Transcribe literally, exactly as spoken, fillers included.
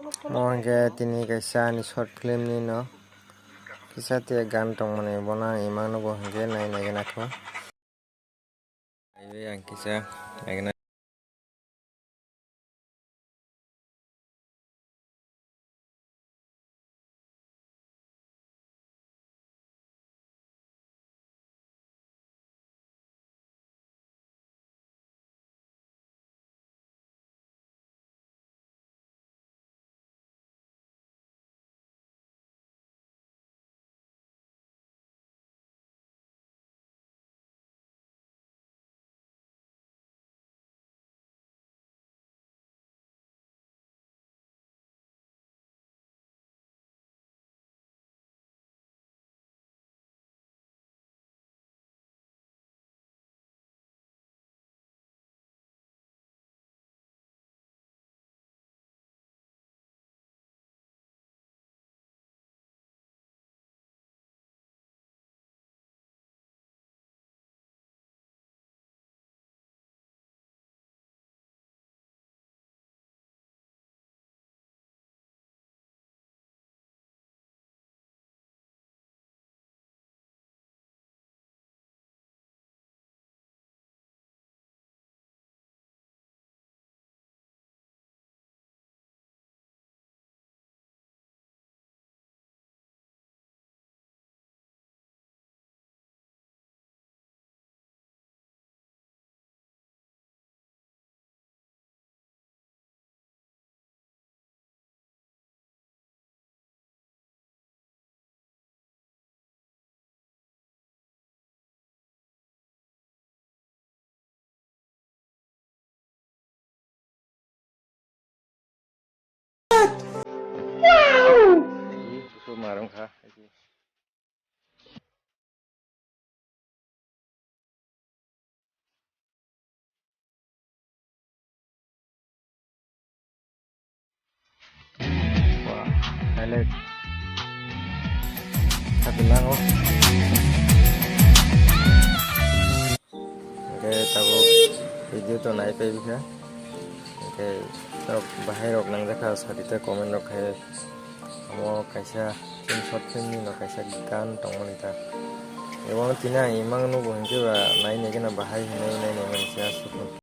Mo hwnkhe tini kaisa ani short film ni no kisa te gan tongmani bono ang imang nugo hwnkhe nai nai gana kho. Aiwi ang kisa nai gana. Wah, highlight. Satu lango. Oke, tabuk video to nai pai bikha. Oke, tok bahai rok nang jakha sadi te comment rok khai. Amo kaisa film, short film ni no kaisa gan tongmani ta. Ebo tini ang imang nugo hwnkhe ba nai nai gana bahai hinwi nai nai mani se aswk.